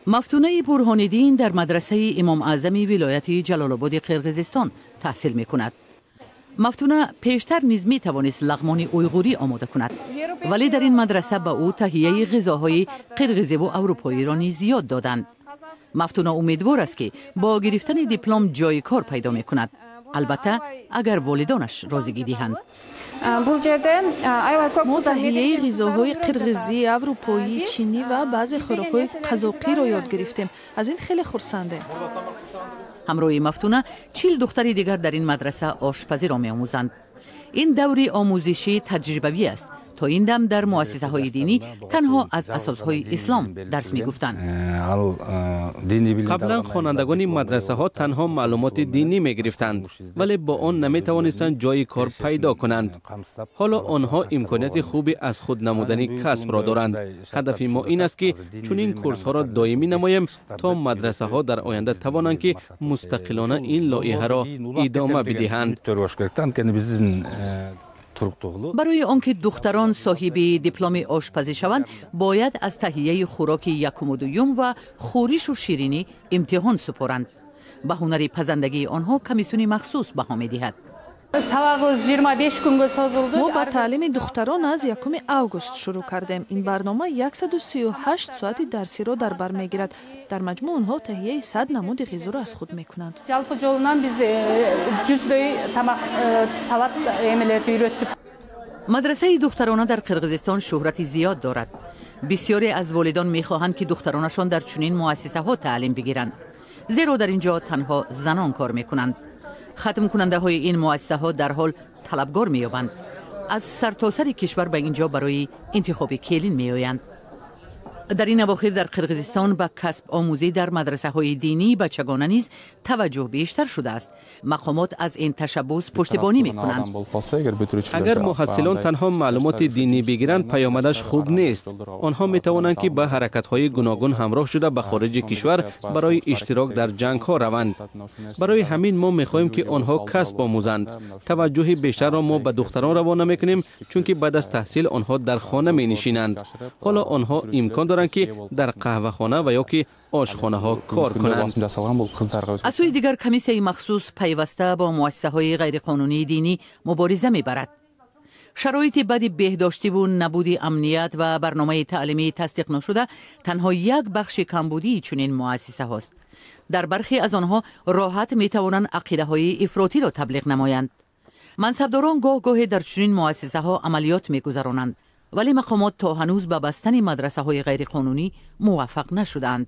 Мафтунаи Бурҳониддин дар мадрасаи Имом Аъзами вилояти Ҷалолободи Қирғизистон таҳсил мекунад. Мафтуна пештар низ метавонист лағмони уйғурӣ омода кунад, вале дар ин мадраса ба ӯ таҳияи ғизоҳои қирғизиву аврупоиро низ ёд доданд. Мафтуна умедвор аст, ки бо гирифтани диплом ҷои кор пайдо мекунад, албатта, агар волидонаш розигӣ диҳанд. Бул жерде аябай көп. Мо таҳияи ғизоҳои қирғизӣ, аврупоӣ, чинӣ ва баъзе хӯрокҳои қазоқиро ёд гирифтем. Аз ин хеле хурсандем. Ҳамроҳи Мафтуна 40 духтари дигар дар ин мадраса ошпазиро меомӯзанд. Ин даври омӯзишӣ таҷрибавӣ аст. То ин дам дар муассисаҳои динӣ танҳо аз асосҳои ислом дарс мегуфтанд. Қаблан хонандагони мадрасаҳо танҳо маълумоти динӣ мегирифтанд, вале бо он наметавонистанд ҷои кор пайдо кунанд. Ҳоло онҳо имконияти хуби аз худ намудани касбро доранд. Ҳадафи мо ин аст, ки чунин курсҳоро доимӣ намоем, то мадрасаҳо дар оянда тавонанд, ки мустақилона ин лоиҳаро идома бидиҳанд. Барои он ки духтарон соҳиби дипломи ошпазӣ шаванд, бояд аз таҳияи хӯроки якуму дуюм ва хӯришу ширинӣ имтиҳон супоранд. Ба ҳунари пазандагии онҳо комиссиони махсус баҳо медиҳад. Сабагыбыз 25 күнгө созулду. Мо ба таълими духтарон аз 1 август шурӯъ кардем. Ин барнома 138 соати дарсиро дар бар мегирад. Дар маҷмӯъ онҳо таҳияи 100 намуди ғизоро аз худ мекунанд. Жалпы жолунан биз 100дөй тамак, салат эмелерди үйрөттүк. Мадрасаи духтарона дар Қирғизистон шӯҳрати зиёд дорад. Бисёре аз волидон мехоҳанд, ки духтаронашон дар чунин муассисаҳо таълим бигиранд, зеро дар ин ҷо танҳо занон кор мекунанд. Хатмкунандаҳои ин муассисаҳо дарҳол талабгор меёбанд. Аз сартосари кишвар ба ин ҷо барои интихоби келин меоянд. Дар ин авохир дар Қирғизистон ба касб омӯзӣ дар мадрасаҳои динии бачагона низ таваҷҷӯҳ бештар шудааст. Мақомот аз ин ташаббус пуштибонӣ мекунанд. Агар муҳассилон танҳо маълумоти динӣ бигиранд, паёмадаш хуб нест. Онҳо метавонанд, ки ба ҳаракатҳои гуногун ҳамроҳ шуда, ба хориҷи кишвар барои иштирок дар ҷангҳо раванд. Барои ҳамин мо мехоҳем, ки онҳо касб омӯзанд. Таваҷҷӯҳи бештарро мо ба духтарон равона мекунем, чунки баъд аз таҳсил онҳо дар хона менишинанд. Ҳоло онҳо имкон доранд, ки дар қаҳвахона ва ё ки ошхонаҳо кор кунанд. Аз сӯи дигар, комиссияи махсус пайваста бо муассисаҳои ғайриқонунии динӣ мубориза мебарад. Шароити бади беҳдоштиву набуди амният ва барномаи таълимии тасдиқношуда танҳо як бахши камбудии чунин муассисаҳост. Дар бархе аз онҳо роҳат метавонанд ақидаҳои ифротиро таблиғ намоянд. Мансабдорон гоҳ гоҳе дар чунин муассисаҳо амалиёт мегузаронанд, вале мақомот то ҳанӯз ба бастани мадрасаҳои ғайриқонунӣ муваффақ нашудаанд.